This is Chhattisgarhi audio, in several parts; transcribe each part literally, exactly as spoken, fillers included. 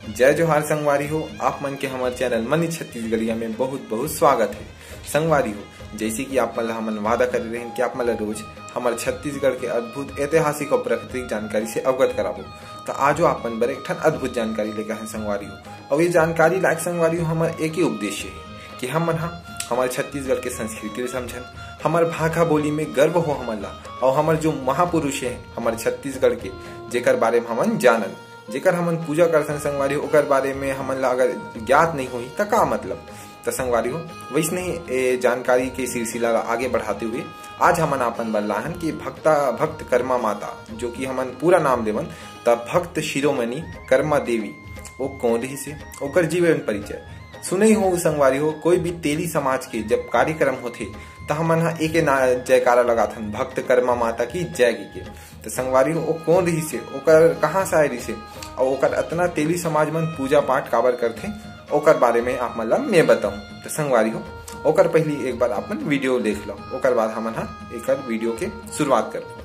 जय जोहार संगवारी हो, आप मन के हमर चैनल मनी छत्तीसगढ़िया में बहुत बहुत स्वागत है। संगवारी हो, जैसे कि आप मन ला हमन वादा करे रहेन कि आप मन ला रोज हमर छत्तीसगढ़ के अद्भुत ऐतिहासिक और प्राकृतिक जानकारी से अवगत कराबो, तो आजो आप मन बर एक ठन अद्भुत जानकारी लेकर हैं संगवारी हो। और ये जानकारी लायक संगवारी हो, हमर एक ही उद्देश्य है कि हमन हा हमर छत्तीसगढ़ के संस्कृति ल समझन, हमर भाखा बोली में गर्व हो हमन ला, और हमर जो महापुरुष है हमर छत्तीसगढ़ के, जेकर बारे में हमन जानन, जेकर हमन पूजा करथन संगवारी हो, ओकर बारे में हमन ला अगर ज्ञात नहीं होही, त का मतलब? त संगवारी हो, वैसने ही ए जानकारी के सिलसिला ला आगे बढ़ाते हुए आज हमन आपन बर लाहन कि भक्ता, भक्त कर्मा माता, जो कि हमन पूरा नाम लेवन, त भक्त शिरोमणि कर्मा देवी, वो कौन रहिस हे, ओकर जीवन परिचय। सुनई हो संगवारी हो, कोई भी तेली समाज के जब कार्यक्रम होथे, त हमन ह एके ना जयकारा लगाथन, भक्त कर्मा माता की जय के। त संगवारी हो, वो कौन रहिस हे, ओकर कहाँ से आए रहिस हे, और ओकर अतना तेली समाज मन पूजा पाठ काबर करथे, ओकर बारे में आप मन ला मैं बताऊं। त संगवारी हो, ओकर पहली एक बार आप मन वीडियो देख लो, ओकर बाद हमन हा एकर वीडियो के शुरुआत करबो।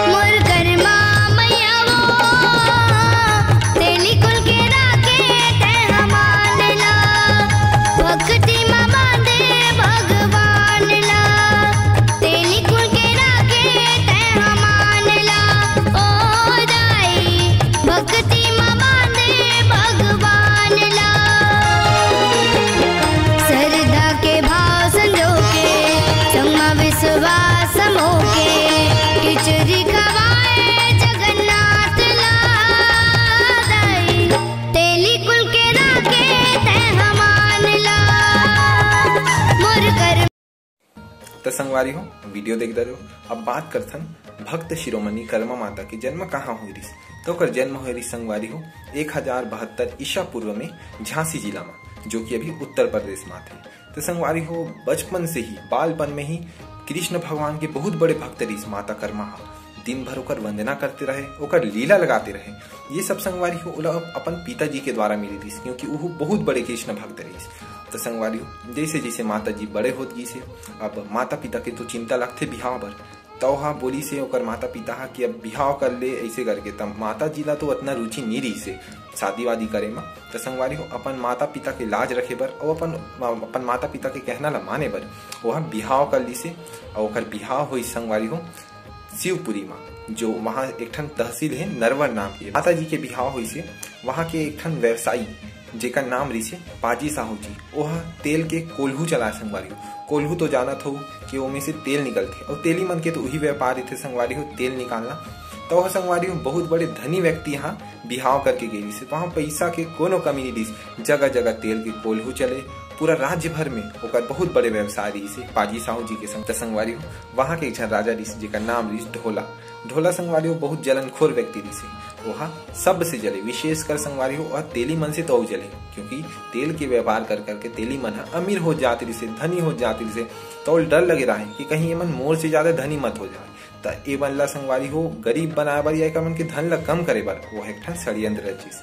मोर कर्मा मैया वो, तेली कुल के राखे तैं ह मान ला। भक्ति म बांधे भगवान ला, तेली कुल के राखे तैं ह मान ला। ओ दाई, भक्ति म बांधे भगवान ला। सरधा के भाव संजो के, संग म विश्वास मोके, खिचड़ी खवाए जगन्नाथ ला। दाई, तेली कुल के राखे तैं ह मान ला। मोर कर त संगवारी हो, वीडियो देख डरे हो। अब बात करथन भक्त शिरोमणि कर्मा माता के जन्म कहाँ होय रिस। तो ओकर जन्म होय रिस संगवारी हो, एक हजार बहत्तर ईसा पूर्व में झांसी जिला में, जो कि अभी उत्तर प्रदेश में आथे। तो संगवारी हो, बचपन से ही, बालपन में ही कृष्ण भगवान के बहुत बड़े भक्त रिस माता कर्मा हा। दिन भर ओकर वंदना करते रहे, ओकर लीला लगाते रहे। ये सब संगवारी हो ओला अपन पिताजी के द्वारा मिली रिस, क्योंकि वो बहुत बड़े कृष्ण भक्त रहिस। तो संगवारी हो, जैसे जैसे माता जी बड़े होत गिस हे, अब माता पिता के तो चिंता लगथे बिहाव बर। त ओहा बोलिस हे ओकर माता पिता हा कि अब बिहाव कर ले, ऐसे करके। त माता जी ला तो अतना रुचि नी रहिस हे शादी वादी करे म। त संगवारी हो, अपन माता पिता के लाज रखे बर अउ अपन, अपन माता पिता के कहना ला माने बर ओहा बिहाव कर लिस हे। अउ ओकर बिहाव होइस संगवारी हो शिवपुरी म, जो वहाँ एक ठन तहसील हे नरवर नाम के। माता जी के बिहाव होइस हे वहाँ के एक ठन व्यवसायी, जेकर नाम रिसे पाजी साहू जी, ओह तेल के कोल्हू चलाए संगवारी हो। कोल्हू तो जानत हो कि ओमे से तेल निकलथे, अउ तेली मन के तो उही व्यापार रहिथे संगवारी हो, तेल निकालना। तो ओह संगवारी हो बहुत बड़े धनी व्यक्ति यहाँ बिहाव करके गे रिसे, वहाँ पैसा के कोनो कमी नहीं रिस, जगह जगह तेल के कोल्हू चले। पूरा राज्य भर में ओकर बहुत बड़े व्यवसाय रिसे पाजी साहू जी के संग। त संगवारी हो, वहाँ के एक झन राजा रिस, जेकर नाम रिस ढोला। ढोला संगवारी हो बहुत जलनखोर व्यक्ति रिसे। ओहा सबसे जले, विशेषकर संगवारी हो, ओहा तेली मन से तो अउ जले, क्योंकि तेल के व्यापार कर करके तेली मन ह अमीर हो जात रिसे, धनी हो जात रिसे। तो डर लगे रहे कि कहीं एमन मोर से ज्यादा धनी मत हो जाए। त ए मन ला संगवारी हो गरीब बनाए बर या एकर मन के धन ला कम करे बर वो एक ठन षड्यंत्र रचिस।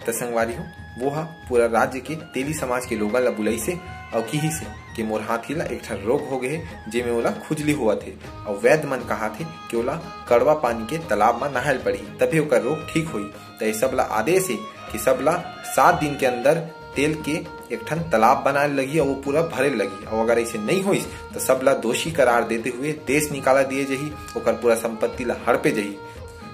त संगवारी हो, वो हा पूरा राज्य के तेली समाज के लोगन ला बुलाइसे अउ किहिसे कि मोर हाथी ला एक ठन रोग हो गए हे, जेमे ओला खुजली होवत हे, अउ वैद्य मन कहाथे कि ओला कड़वा पानी के तालाब म नहायल पड़ही, तभे ओकर रोग ठीक होही। त ये सब ला आदेश हे कि सब ला सात दिन के अंदर तेल के एक ठन तालाब बनाए लगही अउ वो पूरा भरे लगही, अउ अगर ऐसे नहीं होइस त सब ला दोषी करार देते हुए देश निकाला दिए जही, ओकर पूरा संपत्ति ला हड़पे जही।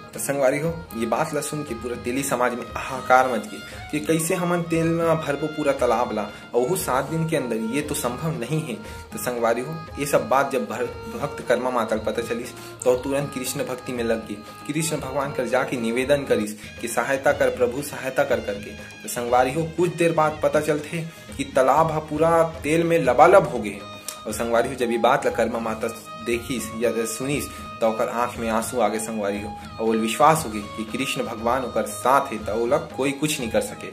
त संगवारी हो, ये बात ला सुन के पूरा तेली समाज में हाहाकार मच गई कि कैसे हमन तेल में भरबो पूरा तालाब ला, अउ ओहू सात दिन के अंदर, ये तो संभव नहीं है। त संगवारी हो, ये सब बात जब भर-, भक्त कर्मा माता ल पता चलिस, तो तुरंत कृष्ण भक्ति में लग गई। कृष्ण भगवान कर जाके निवेदन करिस कि सहायता कर प्रभु, सहायता कर करके। त संगवारी हो, कुछ देर बाद पता चलथे कि तालाब ह पूरा तेल में लबालब हो गए हे। अउ संगवारी हो, जब ये बात ला कर्मा माता देखिस या सुनिस, त ओकर आंख में आंसू आ गए संगवारी हो, अउ ओला विश्वास हो गई कि कृष्ण भगवान ओकर साथ हे, त ओला कोई कुछ नहीं कर सके।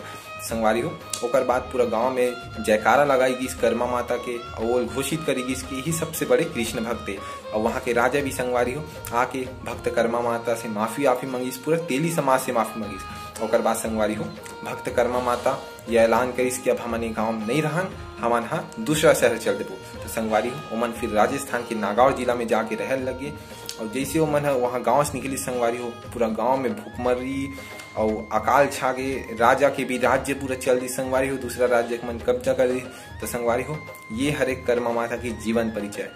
संगवारी हो, ओकर बाद पूरा गांव में जयकारा लगाई गिस करमा माता के, अउ ओल घोषित करी गिस कि यही सबसे बड़े कृष्ण भक्त हे। अउ वहां के राजा भी संगवारी हो आके भक्त करमा माता से माफी वाफी मंगिस, पूरा तेली समाज से माफी मंगिस। ओकर बाद संगवारी हो, भक्त करमा माता ये ऐलान करिस कि अब हमन ये गांव में नहीं रहन, हमन हा दूसरा शहर चल देबो। तो संगवारी हो, ओमन फिर राजस्थान के नागौर जिला में जाके रहल लगे। और जैसे ओमन ह वहाँ गांव से निकली संगवारी हो, पूरा गांव में भूखमरी और अकाल छा गए। राजा के भी राज्य पूरा चल दी संगवारी हो, दूसरा राज्य के मन कब्जा कर दी। तो संगवारी हो, ये हरे करमा माता के जीवन परिचय।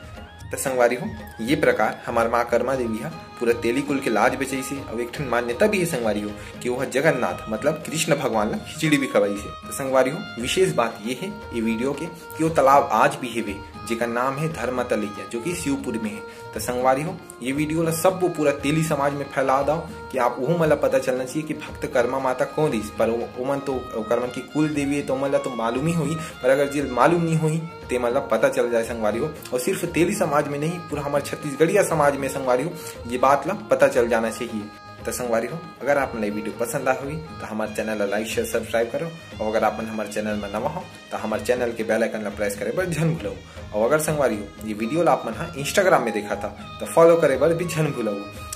तो संगवारी हो, ये प्रकार हमार माँ करमा देवी हा पूरा तेली कुल के लाज बचाइस हे। और एक ठन मान्यता भी है संगवारी हो कि वो जगन्नाथ मतलब कृष्ण भगवान ला खिचड़ी भी खवाइस हे। तो संगवारी हो, विशेष बात ये है ये वीडियो के कि वो तालाब आज भी हेवे, जेकर नाम है धर्म तलैया, जो कि शिवपुर में है। तो संगवारी हो, ये वीडियो ला सब वो पूरा तेली समाज में फैला दो कि आप ओहू मन ला पता चलना चाहिए कि भक्त करमा माता कौन रहिस। पर वो, ओमन तो, ओकर मन की कुल देवी है, तो ओमन ला तो मालूम ही होही, पर अगर जे मालूम नहीं होही, ते मन ला पता चल जाए संगवारी हो। और सिर्फ तेली समाज में नहीं, पूरा हमारे छत्तीसगढ़िया समाज में संगवारी हो, ये बात ला पता चल जाना चाहिए। तो संगवारी हो, अगर आप मन ला ये वीडियो पसंद आ होही, तो हमारे चैनल ला लाइक, शेयर, सब्सक्राइब करो। और अगर आप मन हमारे चैनल में नवा हो, तो हमारे चैनल के बेल आइकन ला प्रेस करे बर झन भूलो। और अगर संगवारी हो, ये वीडियो ला आप मन हा Instagram में देखा था, तो फॉलो करे बर भी झन भूलो।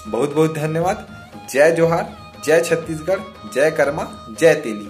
बहुत बहुत धन्यवाद। जय जोहार, जय छत्तीसगढ़, जय करमा, जय तेली।